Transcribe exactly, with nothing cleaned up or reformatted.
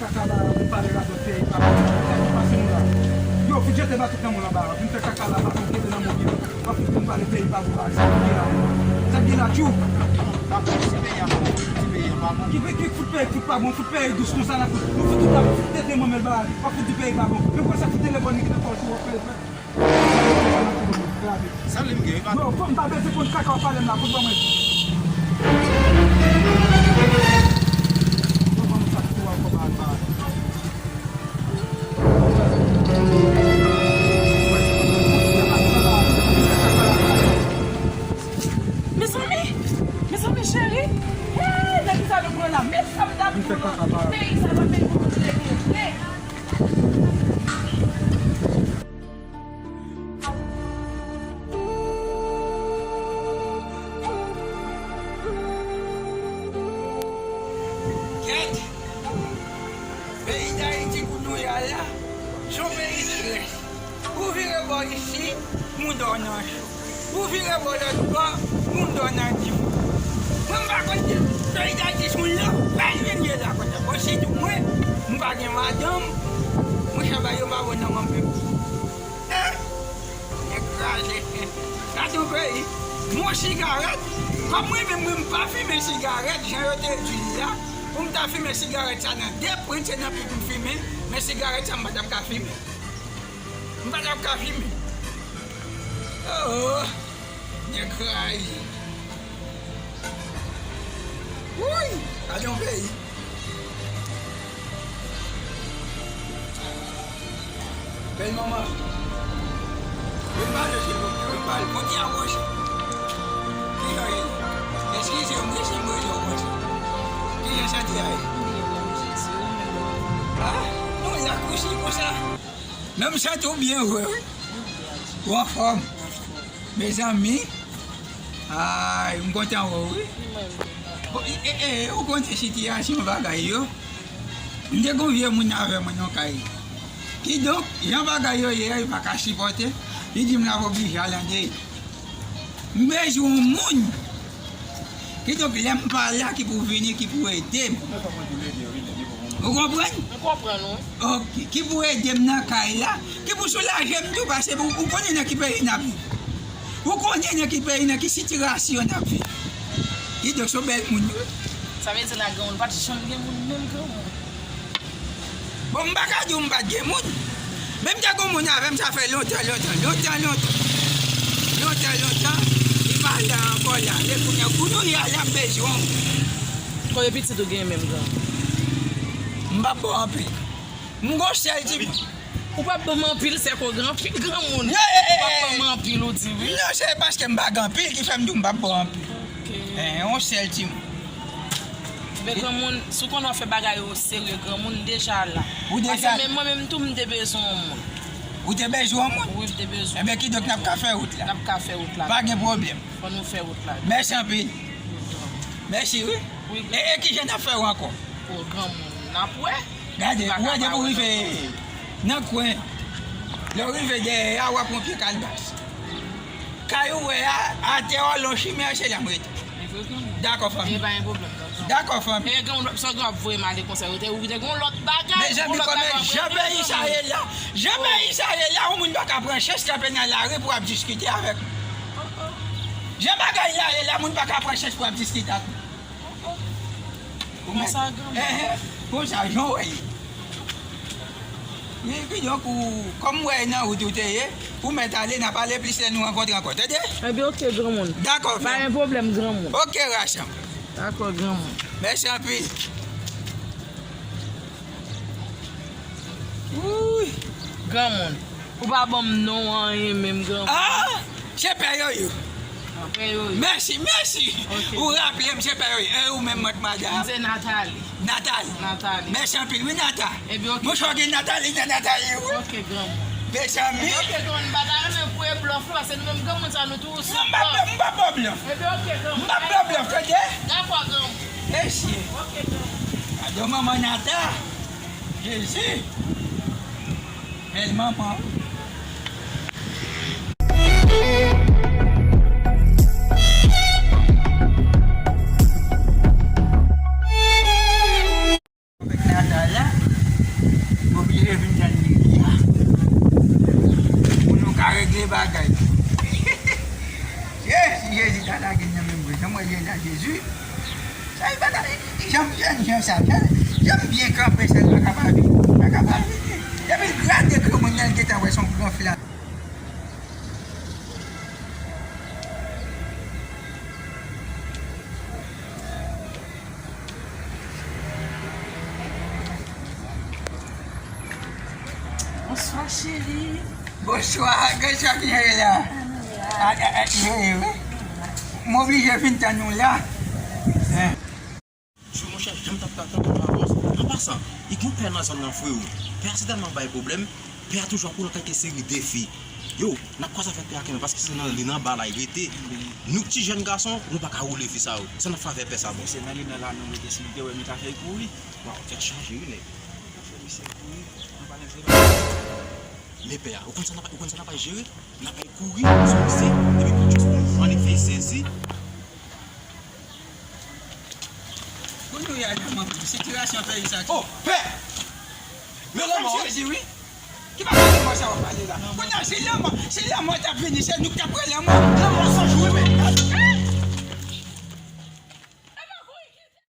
Kaka la, vin pale radòt peyi pa bon, sa ki pase nou la? Yo, fout jete ba tout nan mòn anba, vin fè kaka la, pa konn kete nan mòn ki la. Pa fout vin pale peyi pa bon la, sa ki gen la? Sa ki gen la, tchou? Pa fout si peyi a pa bon, fout di peyi a pa bon. Ki pe-, ki fout peyi, fout pa bon, fout peyi dous konsa la, fout, nou fout tout la, fout tete manmèl ba, pa fout di peyi pa bon. Men konsa fout telefòn ki nan pòch ou, Sa vle m gen, e pa. Yo, fò m pa bezwen konn kaka w pale m la, fout ban mwen. Yo, ban m sa tou a, fò ba, ba. Mezanmi, mezanmi cheri, hey, nan ki sa nou pran la? Mezanmi, peyi sa pa peyi pou nou te vle. Kèt! Peyi Dayiti kounye a la, se yon peyi trèch. Ou vire bò isit, moun dò nan cho. Ou vire bò lòt bò, moun dò nan dife. Mwen, m pa konn di peyi Dayiti sou lò, pa jwenn ye la konsa. Bon, sitou mwen, m pa gen madanm, mwen, chabay yo pa bon nan men m menm. Nèg kraze. Gade yon peyi. Mwen sigarèt. Kòm mwen menm, mwen, m pa fimen sigarèt, jan yo te di l la, pou m ta fimen sigarèt sa nan de pwent, se nan pip m fimen, men sigarèt sa, m pa t ap ka fimen. M pa t ap ka fimen. Oh, nèg kraze. Wouy! Gade yon peyi. Bèl manman. Mwen pale, silvouplè, mwen pale. Kote a wòch? Ki jan ye? Eskize m, wi, si m rele w konsa. Ki jan sante a ye? Ah, non, l akouche konsa. Men m sante w byen vre, wi. Ou anfòm? Mezanmi, ay, m kontan wè w, wi. Bon, e, e, e, ou konnen sitiyasyon bagay yo. M te gon vye moun avè mwen nan kay. Kidonk, jan bagay yo ye a, li pa ka sipòte, li di m l ap oblije al andeyò. M bezwen yon moun. Kidonk, lè m pa la, ki pou vini, ki pou ede m. Ou konprann? M konprann, wi. Ok. Ki pou ede m nan kay la, ki pou soulaje m tou, paske ou, ou konnen nan ki peyi n ap viv. Ou konnen nan ki peyi, nan ki sitirasyon n ap viv. Kidonk, se yon bèl moun, wi. Sa vle di la, granmoun, pa t janm gen moun menm, granmoun. Bon, m pa ka di w m pa t gen moun. Men m te gon moun avè m, sa fè lontan, lontan, lontan, lontan. Lontan, lontan. Li pa la ankò la. Lè kounye a, kounye a la, m bezwen w. Konbyen pitit ou gen menm, granmoun? M p ap ba w anpil. M gon sèl timoun. Ou p ap ban m anpil, sèke w gen anpil granmoun. Ou p ap ban m anpil, ou di wi. Non, se paske m pa gen anpil ki fè m di w m p ap ba w anpil. Ok. Eh, yon sèl timoun. Men granmoun, si w konnen w ap fè bagay yo serye, granmoun, deja la. Ou deja. Paske menm mwen menm tou, m te bezwen yon moun. Ou te bezwen yon moun? Wi, m te bezwen. Enben, kidonk, n ap ka fè wout la. N ap ka fè wout la. Pa gen pwoblèm. Fò nou fè wout la. Mèsi anpil. Mèsi, wi. Wi. E, e kijan n ap fè w ankò? O, granmoun, n ap wè. Gade, ou wè depi w rive nan kwen, lè w rive dèyè a, w ap pran pye kalbas. Kay ou wè a, atè a, lon chimen an, se la m rete. Li vre, granmoun. Dakò, fanmi. E pa gen pwoblèm, tonton. Dakò, fanmi. E granmoun, sa w ap voye m ale konsa, ou te, ou te gen yon lòt bagay, yon lòt bagay w ap regle, granmoun. Mezanmi, kòman jan peyi sa ye la, jan peyi sa ye la, yon moun pa ka pran chans kanpe nan lari pou ap diskite avèk mwen. Jan bagay la ye la, moun pa ka pran chans pou ap diskite ak mwen. Konsa, granmoun. Enhen, konsa, jan w wè ye. Wi, kidonk, ou, kòm m wè nan wout ou te ye, ou mèt ale, n a pale plis lè nou rankontre ankò, tande? Ebyen, oke, granmoun. Dakò, frè m. Pa gen pwoblèm, granmoun. Oke, Racham. Dakò, granmoun. Mèsi anpil. Wouy. Granmoun, ou pa ban m non anyen menm, granmoun. Ah! Se Pè Yoyo. Ah, Pè Yoyo. Mèsi, mèsi. Ok. Ou raple m, se Pè Yoyo. E ou menm, mwen, madanm? M se Nathalie. Nathalie. Nathalie. Mèsi anpil, wi, Nata. Ebyen, ok. Monchè, w gen Nathalie nan Nathalie, wi. Ok, granmoun. Mezanmi. Ebyen, ok, granmoun, m pa ta renmen pou e blòf, non, paske nou menm granmoun sa, nou toujou sou blòf. Non, m p ap, m p ap ba w blòf. Ebyen, ok, granmoun. M p ap ba w blòf, tande? Dakò, granmoun. Mesye. Ok, granmoun. Gade manman Nata. Jezi. Bèl manman. Avèk Nata la, Vye bagay. Jezi, Jezi ta lage n nan menm bri. Jan m wè Jezi a, Jezi. Sa e pa ta, jan m jèn jan sa, jan, jan m byen kanpe, sa l pa ka pa vini. Pa ka pa vini. Depi l grate granmoun nan, l gentan wè se yon gran fi la. Bonswa, cheri. Bonswa, gad sa ki genyen la. Ah, nou la. Ah, eh, eh, eh, eh. M oblije vin tann nou la. Eh. Monchè, jan m t ap tann ou avans. An pasan, li gen yon pè nan zòn nan, freo. Pè a sètènman bay pwoblèm. Pè a toujou ap woule nan kèk seri defi. Yo, n ap kwaze avèk pè a kanmenm, paske se nan, li nan ba la, li rete. Nou ki ti jèn gason, nou pa ka woule fi sa yo. Sa n ap fè avèk pè sa, bòs? Se nan li nan la nou rete, si nou te wè nou ta fè l kouri. Waw, tèt chaje, wi, nèg. Fè misye kouri, nou pa menm jere. Men pè a, ou konn sa n ap, ou konn sa n ap jere? N ap kouri, sou misye, epi pou jis pou nou annik fè l sezi. Kounye a la, mwen, sitiyasyon peyi sa. Oh, pè! Men lanmò, wi. Sezi, wi. Ki bagay lanmò sa w ap pale la? Kounye a, si lanmò, si lanmò t ap vini, se nou k t ap pran lanmò. Lanmò san jou, wi, men.